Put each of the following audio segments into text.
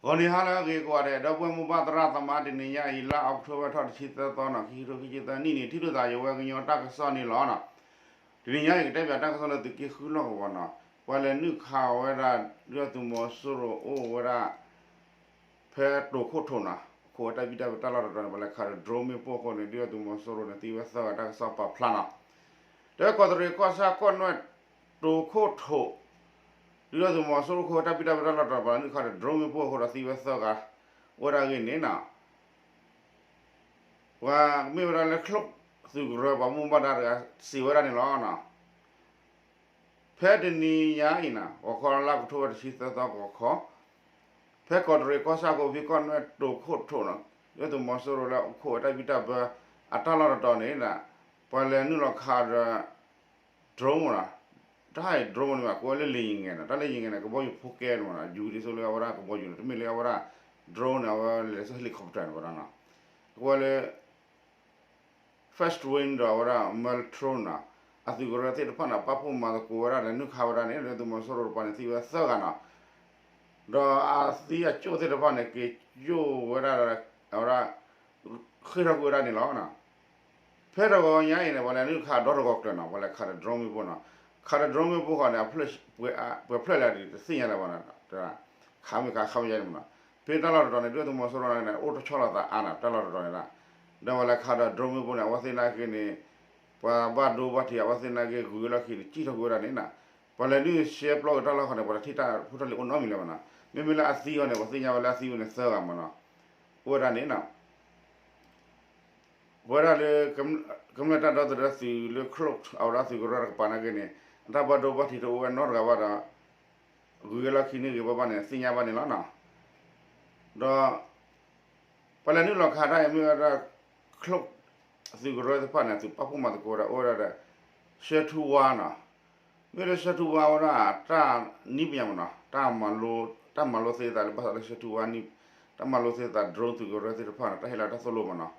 ဂီၤနံၤဟါလၢအဂ့ၤကိးဂၤဒဲး ဒီပုၢ်ဝဲၢ်မိၢ်ပၢ်သရၣ်သမါ တနံၤညါအံၤ လါအီးကထိဘၢၣ်ထီၣ်တဆံသၢသီနီၤ ခံကထိခံဆံသၢနံၣ်န့ၣ် ထံၣ်လိာ်သးယဝဲကညီတၢ်ကစီၣ်န့ၣ်လီၤနီၤ. တနံၤညါအံၤ ကတဲပၠးတၢ်ကစီၣ်လၢသုးက့ဃုလီၢ်ကဝီၤနီၤ ပှၤလဲၤနုာ်ခးဝဲဒၣ် ဒုၣ်ဒါသုးမီၤစိရိၤအိၣ်ဝဲဒၣ် ဖဲတိၤခိၣ်ထိးနီၤ အခိၣ်ဝဲတၢ်ဘံၣ်တၢ်ဘၢတၢ်လီၢ်တတီၤန့ၣ် ပှၤလဲၤခးဒီး drone မ့ၣ်ပိၢ်အဃိန့ၣ် ဒုၣ်ဒါသုးမီၤစိရိၤန့ၣ် သံဝဲသၢဂၤ တၢ်ကစီၣ်ပာ်ဖျါနီၤ. တဲကီးတရံးကီၢ်ဆၣ်ကီၢ်နွဲၣ်တိၤခိၣ်ထိး ဒုၣ်ဒါသုးမီၤစိရိၤခိၣ်ဝဲတၢ်ဘံၣ်တၢ်ဘၢတၢ်လီၢ်တတီၤ ပှၤလဲၤနုာ်ခးဒီး drone မ့ၣ်ပိၢ်အဃိဒီးသံဝဲသၢဂၤ အိၣ်ဝဲဒၣ်အဂ့ၢ်န့ၣ်နီၤ ပှၤမ့ၢ်ဝဲဒၣ်လၢ ခလုး သုးကရၢ ပှၤဘၣ်မူဘၣ်ဒါတဂၤစံးဝဲဒၣ်န့ၣ်လီၤ. ဖဲတနံၤညါအံၤနီၤ ဂီၤခီလါကထိဘၢၣ်တဆံသၢသီဂီၤခီ ဖဲကီးတရံးကီၢ်ဆၣ်ကိးဖံကီၢ်နွဲၣ်တိၤခိၣ်ထိးနီၤ ဒုၣ်ဒါသုးမီၤစိရိၤလၢအခိၣ်ဝဲတၢ်ဘံၣ်တၢ်ဘၢ အတၢ်လီၢ်တတီၤန့ၣ် ပှၤလဲၤနုာ်လီၤခးဒီး drone မ့ၢ်နီၤ တၢ်ဟဲ drone န့ၣ်မ့ၢ် ကိးဝဲလၢ လေယာဉ်ငယ် နီၤ တၢ်လၢ လေယာဉ်ငယ် န့ၣ် ကဘီယူၤဖိကဲန့ၣ်မ့ၢ်နီၤ ယူၤဒ်သိးလၢအဝဲဒၣ်ကဘီယူၤန့ၣ် တမ့ၢ်လၢအဝဲဒၣ် drone န့ၣ် အဝဲလဲၤဆူ helicopter န့ၣ်ဝဲဒၣ်နီၤ အဝဲလၢ Fast Wing ဒီးအဝဲဒၣ် Merlin drone နီၤ အသုးကရၢသ့ၣ်တဖၣ်န့ၣ် ပာ်ဖှိၣ်မၤသကိးဝဲဒၣ်ဒီးနုာ်ခးဝဲဒၣ်န့ၣ် ဒုၣ်ဒါသုးမီၤစိရိၤတပၤန့ၣ် သံဝဲသၢဂၤနီၤ ဒီးအသံအကၠိၣ်သ့ၣ်တဖၣ်န့ၣ် က့ၤကၠိၣ်ဝဲဒၣ် အဝဲဒၣ် ဃ့ၢ်ထီၣ်ကွံာ်ဝဲဒၣ်န့ၣ်လီၤ. ဖဲတဂီၤညါအံၤန့ၣ် ပှၤလဲၤနုာ်ခးဒီတဂီၤကျၢၤနီၤ ပှၤလဲၤခးဒီး drone မ့ၣ်ပိၢ်နီၤ ခးဒီး drone မ့ၣ်ပိၢ်ဃီန့ၣ် ပှဲၤဖျၢၣ်လဲၣ်ဒ်တသ့ၣ်ညါလၢၤဘၣ်နီၤ ခးမ့ၢ်ခးခးမ့ၢ်ယါန့ၣ်မ့ၢ်နီၤ ဖဲတၢ်လီၢ်တတီၤန့ၣ် ဒုၣ်ဒါသုးမီၤစိရိၤန့ၣ် အိၣ်တဆီလိာ်သးအါနီၤ တၢ်လီၢ်တတီၤန့ၣ်လီၤ. ဒီးပှၤလဲၤခးဒီး drone မ့ၣ်ပိၢ်န့ၣ် အဝဲသ့ၣ်နာ်က့န့ၣ် ပှၤဘၣ်ဒိဘၣ်ထံး အဝဲသ့ၣ်နာ်က့ ဂုၤဝဲလီၢ်ခံန့ၣ် စံၣ်ထီၣ်ကွံာ်ဝဲဒၣ်န့ၣ်နီၤ ပှၤလဲၤနုာ်ရှဲပျီက့ၤတၢ်လီၢ်ဃီန့ၣ် ပှၤတထံၣ်တၢ်ဖိတၢ်လံၤအိၣ်နီတမံၤလၢၤဘၣ်နီၤ မ့မ့ၢ်လၢအသံအီၤန့ၣ် ပှၤသ့ၣ်ညါဝဲလၢအသံဝဲန့ၣ်သၢဂၤမ့ၢ်နီၤ အိၣ်ဝဲဒၣ်န့ၣ်နီၤ ပဝဲဒၣ်လၢ ကမျၢၢ်တၢ်ဒီသဒၢသုးလၢ ခလုး အဝဲဒၣ်သုးကရၢတကပၤနာ်က့န့ၣ် အတၢ်ဘၣ်ဒိဘၣ်ထံးတအိၣ်ဝဲနီတဂၤဘၣ်ဒီး ဂုၤဝဲလီၢ်ခံန့ၢ်ဂ့ၤဘၣ်ဘၣ်န့ၣ် သ့ၣ်ညါဘၣ်န့ၣ်လီၤနီၤ. ဒီး ပှၤလဲၤနုာ်လီၤခးတၢ်အံၤမ့ၢ်ဝဲဒၣ် ခလုး သုးကရၢသ့ၣ်တဖၣ်န့ၣ် သုးပာ်ဖှိၣ်မၤသကိးဒီးအိၣ်ဝဲဒၣ်ဒီး ရှဲထူဝါနီၤ မ့ၢ်လၢရှဲထူဝါဝဲဒၣ် တၢ်နံၣ်ပညါမ့ၢ်နီၤ တၢ်မၤလိ တၢ်မၤလိသ့သးလၢဘၣ်ဃးလၢရှဲထူဝါနံၣ် တၢ်မၤလိသ့သး drone သုးကရၢသ့ၣ်တဖၣ်န့ၣ် တၢ်ဟ့ၣ်လီၤတၢ်သိၣ်လိမ့ၢ်နီၤ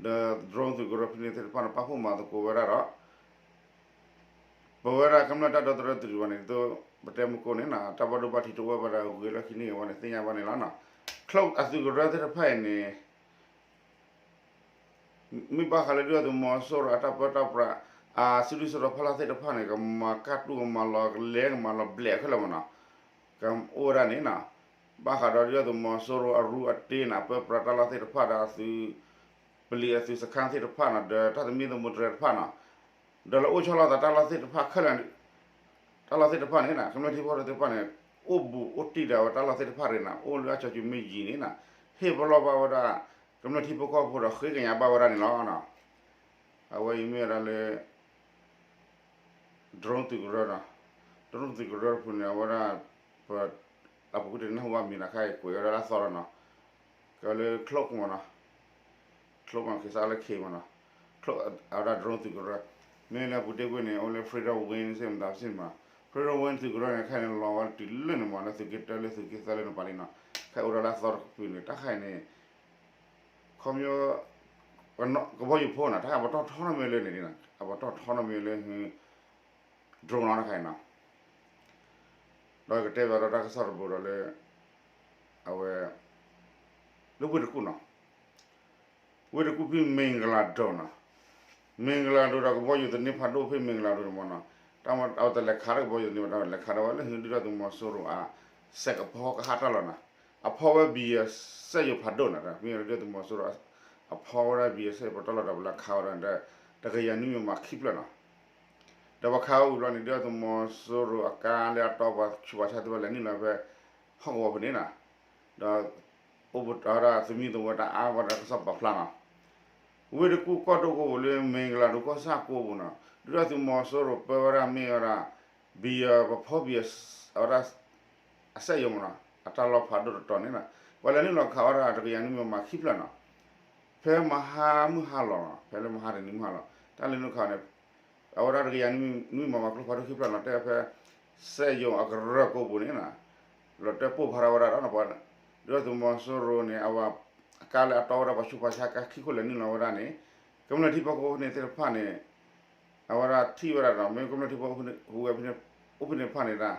ဒီး drone သုးကရၢဖဲန့ၣ်သ့ၣ်တဖၣ်န့ၣ် ပာ်ဖှိၣ်မၤသကိးဝဲဒၣ်ဒီး ပဝဲဒၣ်ကမျၢၢ်တၢ်ဒီသဒၢသုးတကပၤန့ၣ် ဒ်သိးပတဲမုၢ်ကိၢ်န့ၣ်နီၤ တၢ်ဘၣ်ဒိဘၣ်ထံးတအိၣ်ဝဲဘၣ်ဒီး ဂုၤဝဲလီၢ်ခံန့ၢ်ဂ့ၤဝဲန့ၣ် သ့ၣ်ညါဘၣ်န့ၣ်လီၤနီၤ. ခလုးအသုးကရၢသ့ၣ်တဖၣ်အံၤန့ၣ် မ့ၢ်ဘၣ်ဃးလၢဒုၣ်ဒါသုးမီၤစိရိၤအတၢ်ပၢတၢ်ပြး အစုဒုၣ်စုတီၤဖီလာ်သ့ၣ်တဖၣ်န့ၣ် ကမၤကၢ်တူၢ်ကမၤလီၤကလဲကမၤလီၤဘျဲးခဲလၢာ်မ့ၢ်နီၤ ကအိၣ်ဝဲဒၣ်န့ၣ်နီၤ ဘၣ်ဃးဒီးဒုၣ်ဒါသုးမီၤစိရိၤအရူအတ့န့ၣ် အပၢပြးတၢ်လီၢ်သ့ၣ်တဖၣ်ဒီးအသုး ပလံၤအသုးစခန်းသ့ၣ်တဖၣ်နီၤ ဒီးတၢ်သမံသမိးတြဲၤတဖၣ်နီၤ ဒီးလၢအိၣ်ဆီလီၤသးတၢ်လီၢ်သ့ၣ်တဖၣ်ခဲလၢာ် တၢ်လီၢ်သ့ၣ်တဖၣ်န့ၣ်နီၤ ကမျၢၢ်ထံဖိကီၢ်ဖိသ့ၣ်တဖၣ်န့ၣ် အိၣ်ဘူးအိၣ်တံၢ်ဒီးအဝဲတၢ်လီၢ်သ့ၣ်တဖၣ်ရ့ၣ်နီၤ အိၣ်လၢအကၠီၤစုၤမ့ၢ်ယံၤန့ၣ်နီၤ ဟ့ၣ်ပလီၢ်ဘၣ်ဝဲဒၣ် ကမျၢၢ်ထံဖိကီၢ်ဖိဒီးဃ့ကညးဘၣ်ဝဲဒၣ်န့ၣ်လီၤနီၤ. အဝဲအံၤမ့ၢ်ဝဲဒၣ်လၢ drone သုးကရၢနီၤ drone သုးကရၢတဖုန့ၣ် အဝဲဒၣ် ပ အပူၤကွံာ်တနၢ်ဟူဘၣ်မံၤနီၤ ခဲအံၤကွဲးဝဲဒၣ်လၢအသီလီၤနီၤ ကဲလၢ ခလုး မ့ၢ်နီၤ ခလုး မ့ၢ် က့ၤစးလၢ K မ့ၢ်နီၤ ခလုး အဝဲဒၣ် drone သုးကရၢ မ့ၢ်လၢအပူၤတ့ၢ်ကွံာ်န့ၣ် အိၣ်လၢ Federal Wing စ့ၢ်မတၤစ့ၢ်မး Federal Wing သုးကရၢန့ၣ် ခဲအံၤန့ၣ် လီၤဝဲတုၤလၢန့ၣ်မ့ၢ် လၢသုးက့တၢလၢသုးက့သၢလၢန့ၣ်ပၤလံနီၤ ခဲအံၤအိၣ်ဒၣ်လၢအသီတကပၤန့ၣ် တၢ်ခဲအံၤန့ၣ် ခီပညီ ကဘီယူၤဖိနီၤ တၢ်အပတီၢ်ထီနီတမံၤလၢန့ၣ်နီၤ အပတီၢ်ထီနီတမံၤလၢ drone နီၤတခါအံၤနီၤ ဒီးကတဲဘၣ်ဒီးတၢ်ကစီၣ်တဘိဒီးလၢ အဝဲ လၢဝ့ၢ်တကူၣ်နီၤ ဝ့ၢ်တကူၣ်ဖဲ မ့ၢ်ကလၤဒိၣ်နီၤ မ့ၢ်ကလၤဒိၣ်ဒီးကဘီယူၤသန့ဖးဒိၣ်ဖဲမ့ၢ်ကလၤဒိၣ်န့ၣ်မ့ၢ်နီၤ တၢ်မၤအဝဲတလဲၤခးဒီးကဘီယူၤသန့ဖးဒိၣ် လဲၤခးဒီးဝဲလၢဒုၣ်ဒါသုးမီၤစိရိၤအ စဲးကဖီကဟၣ်တၢ်လီၤနီၤ အဖီဝဲဘံယဲၢ်စဲးယိၤဖးဒိၣ်နီၤ မ့ၢ်ဒုၣ်ဒါသုးမီၤစိရိၤ အဖီဝဲဒၣ်ဘံယဲၢ်စဲးယိၤဖးဒိၣ်တၢ်လီၤဒီးပှၤလဲၤခးဝဲဒၣ်ဒီး တကယၤနွံမံၤမးခံဖျၢၣ်နီၤ ဒီးပှၤခးဝဲဝံၤဘျီန့ၣ် ဒုၣ်ဒါသုးမီၤစိရိၤအကါလၢအတီပှၤဆူးပှၤဆါသ့ၣ်တဖၣ်လဲၤနုာ်လီၤဖဲ ဟီၣ်ကဝီၤဖဲန့ၣ်နီၤ ဒီး အိၣ်ပတီၢ်ဝဲဒၣ်သမံသမိးတၢ်အါဂီၢ်ဒီးတၢ်ကစီၣ်ပာ်ဖျါနီၤ ဝ့ၢ်တကူၣ်ကီၢ်ဒိၣ်ကိးပူၤလၢမ့ၢ်ကလၤဒိၣ်ကီၢ်ဆၣ်ကိးပူၤနီၤ ဒုၣ်ဒါသုးမီၤစိရိၤပၢဝဲဒၣ်မ့ၢ်ဝဲဒၣ် ဘံယဲၢ်ပဖီဘံယဲၢ် အဝဲဒၣ် အစဲးယိၤမ့ၢ်နီၤ အတၢ်လီၤဖးဒိၣ်တတီၤန့ၣ်နီၤ ပှၤလဲၤနုာ်လီၤခးဝဲဒၣ်တကယၤနွံမံၤမးခံဖျၢၣ်နီၤ ဖဲမဟါမုၢ်ဟါလီၤနီၤ ဖဲလၢမဟါတနံၤမုၢ်ဟါလီၤ တၢ်လဲၤနုာ်ခးန့ၣ် အဝဲဒၣ်တကယၤနွံမံၤမးကျိဖးဒိၣ်ခံဖျၢၣ်နီၤ တဲဖဲ စဲးယိၤအကရၢၢ်ကိးပူၤန့ၣ်နီၤ လီၤတဲာ်ပိၢ်ဖးထီၣ်ဝဲဒၣ်ဒီး ပှၤ ဒုၣ်ဒါသုးမီၤစိရိၤန့ၣ် အဝဲ အကါလၢအတီဝဲဒၣ်ပှၤဆူးပှၤဆါကါခံခိၣ်လဲၤနုာ်လီၤဝဲဒၣ်န့ၣ် ကမျၢၢ်ထံဖိကီၢ်ဖိန့ၣ်သ့ၣ်တဖၣ်န့ၣ် အဝဲဒၣ်ထံၣ်ဝဲဒၣ်ဒီး မ့ၢ်ကမျၢၢ်ထံဖိကီၢ်ဖိဟူးဝဲဖဲန့ၣ် အိၣ်ဖဲန့ၣ်တဖၣ်န့ၣ်ဒၣ်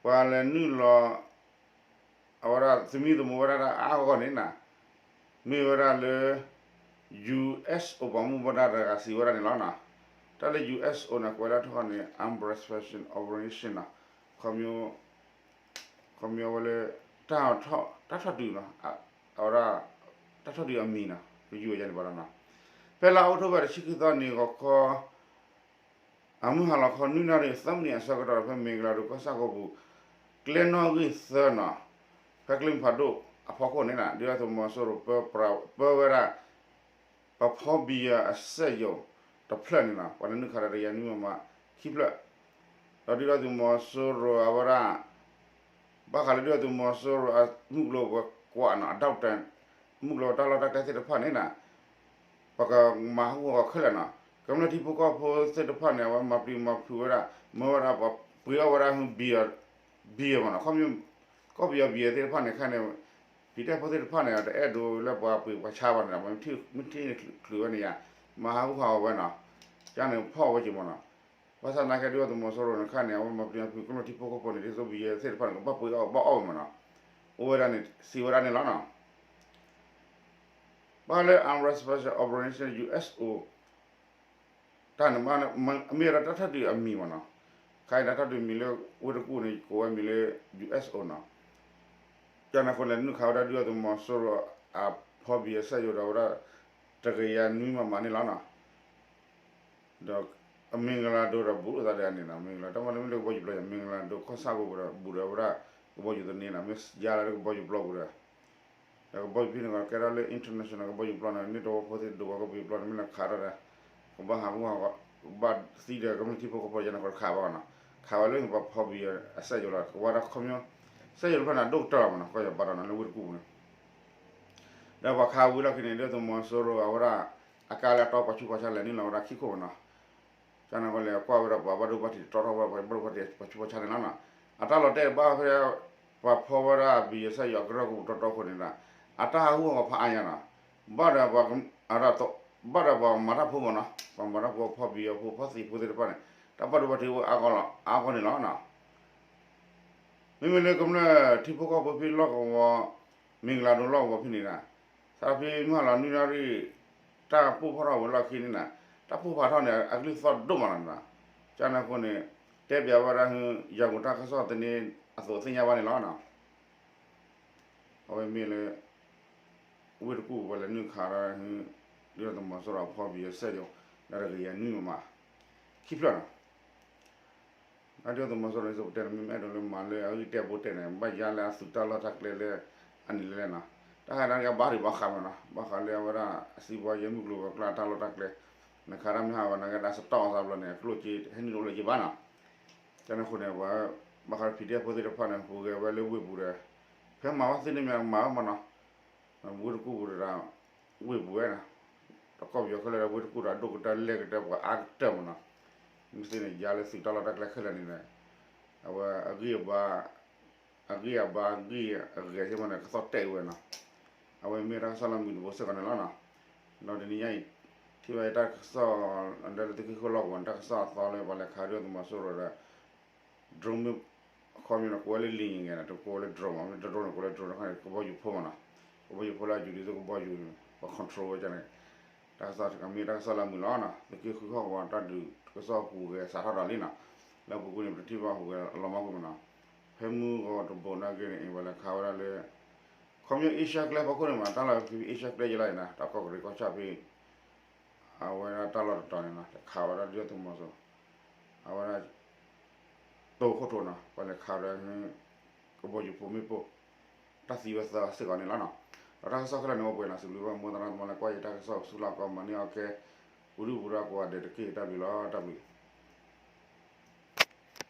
ပှၤလဲၤနုာ်လီၤ အဝဲဒၣ်သမံသမိးဝဲဒၣ်အါအါဂီၢ်ဂီၢ်န့ၣ်နီၤ, မ့ၢ်ဝဲဒၣ်လၢ ယူၣ်အ့ၣ်အိၣ် ပှၤမူဘၢတၢ်တဂၤစံးဝဲဒၣ်န့ၣ်လီၤနီၤ. တၢ်လၢ ယူၣ်အ့ၣ်အိၣ် န့ၣ် ကွဲးလၢထီၣ်န့ၣ် Umbrella Special Operation နီၤ, ခီ ခီမ့ၢ်ဝဲလၢ တၢ်ထီၣ် တၢ်ထီၣ်ဒုးနီၤ, အဝဲဒၣ် တၢ်ထီၣ်ဒုးအမံၤနီၤ ကယူၢ်ဝဲဒၣ်န့ၣ်ဘၣ်လီၤနီၤ. ဖဲလါအီးကထိဘၢၣ် တဆံခံသီနံၤ ဂီၤခီ အမုၢ်ဟါလီၤခီ နွံနၣ်ရံၣ် သၢမံးနံးအဆၢကတီၢ် ဖဲမ့ၢ်ကလၤဒိၣ်ကီၢ်ဆၣ်ကီၢ်ပူၤ ကျဲနီၣ်ဂံၢ်သၢနီၤ, ဖဲကျဲမုၢ်ဖးဒိၣ်အဖီခိၣ်န့ၣ်နီၤ, ဒုၣ်ဒါသုးမီၤစိရိၤပၢဝဲဒၣ် ပှၤဖီဘံၣ်ယၢၢ်အစက်ရုံတဖျၢၣ်န့ၣ်နီၤ, ပှၤန့ၣ်နုာ်ခးဒီးတကယၤနွံမမ ခံဖျၢၣ်, ဒီးဒုၣ်ဒါသုးမီၤစိရိၤအဝဲဒၣ် ဘၣ်ဃးလၢဒုၣ်ဒါသုးမီၤစိရိၤအမုၢ်ကျိၤဝဲၤကွာ်နီၤ, အဒိးတဲ မုၢ်ကျိၤဝဲၤတၢ်လီၢ်တၢ်ကျဲသ့ၣ်တဖၣ်န့ၣ်နီၤ, ပကမၤဟးဂူာ်ဟးဂီၤခဲလၢာ်နီၤ. ကမျၢၢ်ထံဖိကီၢ်ဖိသ့ၣ်တဖၣ်န့ၣ် အဝဲမၤပျံၤမၤဖုးဝဲဒၣ် မၢဝဲဒၣ်ပှၤပှ့ၤအီၣ်ဝဲဒၣ် ဘံၣ်ယၢၢ်မ့ၢ်နီၤ, ခီ ကီၢ်ပယီၤဘံၣ်ယၢၢ်သ့ၣ်တဖၣ်န့ၣ်ခဲန့ၣ် ဖံးတၢ်ဖိသ့ၣ်တဖၣ်န့ၣ် တအဲၣ်ဒိးလၢပှၤပှ့ၤပှၤဆါဘၣ်န့ၣ်ဒီး မ့ၢ်ထံၣ်န့ၣ်ချုးဝဲန့ၣ်ယါ, မၤဟးဂူာ်ဟးဂီၤဝဲနီၤ, ကန့ၣ်ဖီၣ်ဝဲက့ၤမ့ၢ်နီၤ. ဘၣ်ဆၣ်သနာ်က့ ဒုၣ်ဒါသုးမီၤစိရိၤန့ၣ်ခါန့ၣ် အဝဲမၤပျံၤမၤဖုး ကမျၢၢ်ထံဖိကီၢ်ဖိန့ၣ် ဒ်သိးဘံၣ်ယၢၢ်သ့ၣ်တဖၣ်န့ၣ် ကဘၣ်ပှ့ၤအီၣ်ဘၣ်အီၣ်ဝဲမ့ၢ်နီၤ, အိၣ်ဝဲဒၣ်န့ၣ် စံးဝဲဒၣ်န့ၣ်လီၤနီၤ. ဘၣ်ဃးလၢ Umbrella Special Operation ယူၣ်အ့ၣ်အိၣ် တၢ်န့ၣ် အမ့ၢ်ဝဲဒၣ်တၢ်ထီၣ်ဒုးအမံၤမ့ၢ်နီၤ, ခဲအံၤတၢ်ထီၣ်ဒုးမံၤလၢဝ့ၢ်တကူၣ်န့ၣ် ကိးဝဲမံၤလၢ ယူၣ်အ့ၣ်အိၣ်နီၤ. ကန့ၣ်အဃိန့ၣ် နုာ်ခးဝဲဒၣ်ဒုၣ်ဒါသုးမီၤစိရိၤအဖီဘံၣ်ယၢၢ်စက်ရုံဒီးဝဲဒၣ် တကယၤနွံမမန့ၣ်လီၤနီၤ. ဒီး အမ့ၢ်ကလၤဒိၣ်ဒီးဘူးလိာ်သးဒီးန့ၣ်နီၤ, မ့ၢ်ကလၤ တၢ်မၤန့ၣ်မ့ၢ်လၢကဘီယူၤပျီယါ, မ့ၢ်ကလၤဒိၣ်ကီၢ်ဆၣ်ကီၢ်ပူၤဒီး ဘူးဒီးဝဲဒၣ်ကဘီယူၤသန့နီၤ, မ့ၢ်ယါလၢကဘီယူၤပျီပူၤဒီး ဒီးကဘီယူၤဖဲန့ၣ်ကီး ကဲထီၣ်လၢ international ကဘီယူၤပျီန့ၣ် န့ၢ်တဝီဖိသ့ၣ်တဝီကဘီယူၤပျီန့ၣ် မ့ၢ်လၢခးထီၣ်ဒီး ကဘၣ်ဟးဂူာ်ဟးဂီၤ ကဘၣ်သံဒီး ကမျၢၢ်ထံဖိကီၢ်ဖိယါန့ၣ်ကီးတခးဘၣ်နီၤ, ခးဝဲလၢပှၤဖီဘံၣ်ယၢၢ်အစက်ရုံလီၤ, ကဝဲဒၣ်ခီပညီ စက်ရုံတဖျၢၣ်န့ၣ်ဒိၣ်ကတၢၢ်လီၤမ့ၢ်နီၤ, ကီၢ်ယၤဘါဒီးနီၤ လၢဝ့ၢ်တကူၣ်ပူၤန့ၣ် ဒီးပှၤခးဝံၤလီၢ်ခံန့ၣ် ဒုၣ်ဒါသုးမီၤစိရိၤအဝဲဒၣ် အကါလၢအတီပှၤဆူးပှၤဆါလဲၤနုာ်လီၤဝဲဒၣ်ခံခိၣ်မ့ၢ်နီၤ, ကန့ၣ်အဃိလဲၣ် ကွၢ်ဝဲဒၣ်ပှၤဘၣ်ဒိဘၣ်ထံးတတီထီၣ်ဝဲ ပှၤဘၣ်ဒိဘၣ်ထံးပှၤဆူးပှၤဆါန့ၣ်လီၤနီၤ, အတၢ်လီၤတဲာ်ဘၣ်ဖဲ ပှၤဖီဝဲဒၣ်ဘံၣ်ယၢၢ်စက်ရုံအကရၢၢ်ကပူၤတီတီခိၣ်န့ၣ်ဒီး အတၢ်ဟးဂူာ်ဟးဂီၤဖးအါညါနီၤ, ဘၣ်ဒီး ဘၣ်ဒီးပှၤမၤတၢ်ဖိမ့ၢ်နီၤ, ပှၤမၤတၢ်ဖိဖီဘံၣ်ယၢၢ်ဖိဖီသံးဖိသ့ၣ်တဖၣ်န့ၣ် တၢ်ဘၣ်ဒိဘၣ်ထံးအိၣ်အါဂီၢ်လီၤ အါဂီၢ်န့ၣ်လီၤနီၤ. မ့မ့ၢ်လၢကမျၢၢ်ထံဖိကီၢ်ဖိဖဲလီၢ်ကဝီၤ မ့ၢ်ကလၤဒိၣ်လီၢ်ကဝီၤဖဲန့ၣ်ဒီး စးထီၣ်ဖဲမုၢ်ဟါလီၤနွံနၣ်ရံၣ် တၢ်ပိၢ်ဖးထီၣ်ဝဲလီၢ်ခံန့ၣ်နီၤ, တၢ်ပိၢ်ဖးထီၣ်န့ၣ် အကလုၢ်သီၣ်ဒိၣ်မးလီၤနီၤ, ကန့ၣ်အဃိန့ၣ် တဲပျးဝဲဒၣ် ယၤကိာ်တၢ်ကစီၣ်သန့အသိးသ့ၣ်ညါဘၣ်န့ၣ်လီၤနီၤ. အဝဲမ့ၢ်လၢ ဝ့ၢ်တကူၣ်ပူၤလဲၤနုာ်ခးဒီး ဒုၣ်ဒါသုးမီၤစိရိၤအဖီဘံၣ်ယၢၢ်စက်ရုံ လၢတကယၤနွံမမ ခံဖျၢၣ်နီၤ. ဒုၣ်ဒါသုးမီၤစိရိၤန့ၣ် စံးပတဲန့ၣ် မ့မ့ၢ်အဲၣ်ဒိးလၢမၤလၢအဂံၢ်တၢ်ဘိတၢ်န့ၣ် ဘၣ်ယါလၢအသုးတၢ်လီၢ်တၢ်ကျဲလၢ အန့ၣ်လဲၣ်လဲၣ်နီၤ. တၢ်ဟဲဒၣ်န့ၣ်ကဘၣ်ဒံးဘၣ်ဃးမ့ၢ်နီၤ, ဘၣ်ဃးလၢအဝဲဒၣ်အစံးဘီယဲၢ်မုၢ်ကျိၤဝဲၤကျါတၢ်လီၢ်တၢ်ကျဲ, နခးတၢ်မ့ၢ်ဟးဝဲနာ်က့ဒၣ် စတီၣ်အသးဘျီန့ၣ် အကျိၣ်စ့ ဟဲနုာ်တအိၣ်လၢၤက့ဘၣ်နီၤ. ကန့ၣ်အဃိန့ၣ် ပှၤဘၣ်ဃးလၢ ပီၣ်ဒ့ၣ်ဖိသ့ၣ်တဖၣ်န့ၣ် ဟူးဂဲၤဝဲလၢဝ့ၢ်ပူၤဒီး ဖဲမၤဝဲသ့န့ၣ်မ့ၢ်မၤဝဲမ့ၢ်နီၤ, ဝ့ၢ်တကူၣ်ပူၤဒီး ဝ့ၢ်ပူၤဝဲနီၤ, ဒီးကီၢ်ပယီၤခဲလၢာ်ဒီး ဝ့ၢ်တကူၣ်ဒီး အဒိၣ်ကတၢၢ်လဲၢ်ကတၢၢ်ပှၤအါကတၢၢ်မ့ၢ်နီၤ, မ့ၢ်သ့န့ၣ် ယါလၢသုးတၢ်လီၢ်တၢ်ကျဲခဲလၢာ်န့ၣ်ဒီး အဝဲအဂံၢ်အဘါ အဂံၢ်အဘါအဂံၢ်အဂဲၤသ့ၣ်မ့ၢ်န့ၣ် ကသီၣ်တဲာ်ဝဲနီၤ. အဝဲမ့ၢ်တၢ်ကစီၣ်လၢမုာ်တဘိစ့ၢ်ကီးန့ၣ်လီၤနီၤ. ဒီးတနံၤညါအံၤ ထံၣ်ဘၣ်တၢ်ကစီၣ် လၢသုးက့ဃုလီၢ်ကဝီၤန့ၣ် တၢ်ကစီၣ်အသီလၢပှၤလဲၤခးဒုၣ်ဒါသုးမီၤစိရိၤဒီး drone မ့ၢ် ခီမ့ၢ်န့ၣ် ကိးဝဲလၢ လံာ်ငယ် န့ၣ် တကိးဝဲလၢ drone ဘၣ် မ့ၢ် drone န့ၣ် ကိးလၢ drone တခါန့ၣ် ကဘီယူၤဖိမ့ၢ်နီၤ, ကဘီယူၤဖိလၢအယူၤဒ်သိးကဘီယူၤ ပှၤ control ဝဲန့ၣ် တၢ်ကစီၣ်တခါမ့ၢ်တၢ်ကစီၣ်လၢမုာ်လီၤနီၤ. သုးက့ဃုဟီၣ်ကဝီၤတၢ်ဒုးကစီၣ်ဟူးဂဲၤစးထီၣ်ဒီးလံနီၤ, လၢပူၤကွံာ်န့ၣ် ပတထံၣ်ဘၣ်ဟူးဂဲၤလီၤမၢ်ကွံာ်မ့ၢ်နီၤ. ဖဲမုၢ်ဂီၤတဘိးနာ်က့န့ၣ် ပှၤလဲၤခးဝဲဒၣ်လၢ ခီမ့ၢ် အ့ရှါကျဲဖီခိၣ်န့ၣ်မ့ၢ် တၢ်လီၢ်ဖဲ အ့ရှါကျဲယဲလီၤအံၤနီၤ, တၢ်ကီၢ်ကရံးကီၢ်ဆၣ်ဖဲ အဝဲဒၣ်တၢ်လီၢ်တတီၤန့ၣ်နီၤ တခးဝဲဒၣ်ဒုၣ်ဒါသုးမီၤစိရိၤ အဝဲဒၣ် တိၤခိၣ်ထိးနီၤ, ပှၤလဲၤခးဝဲဒၣ် ကဘီယူၤဖိမ့ၣ်ပိၢ် တၢ်သံဝဲသၢဂၤစ့ၢ်ကီးန့ၣ်လီၤနီၤ. ဒီးတၢ်ကစီၣ်ခဲလၢာ်န့ၣ် အိၣ်ပှဲၤနီၤ, စံးဘျုးဘၣ်မိၢ်သရၣ်သမါလၢကွၢ်ယတၢ်ကစီၣ်ဆူလၢကီၢ် မၤန့ၢ်အီၣ်ကဲ ပူၤဒုၣ်ပူၤဒါကိးဂၤဒဲးတက့ၢ်, တၢ်ဘျုးလီၤ, တၢ်ဘျုး.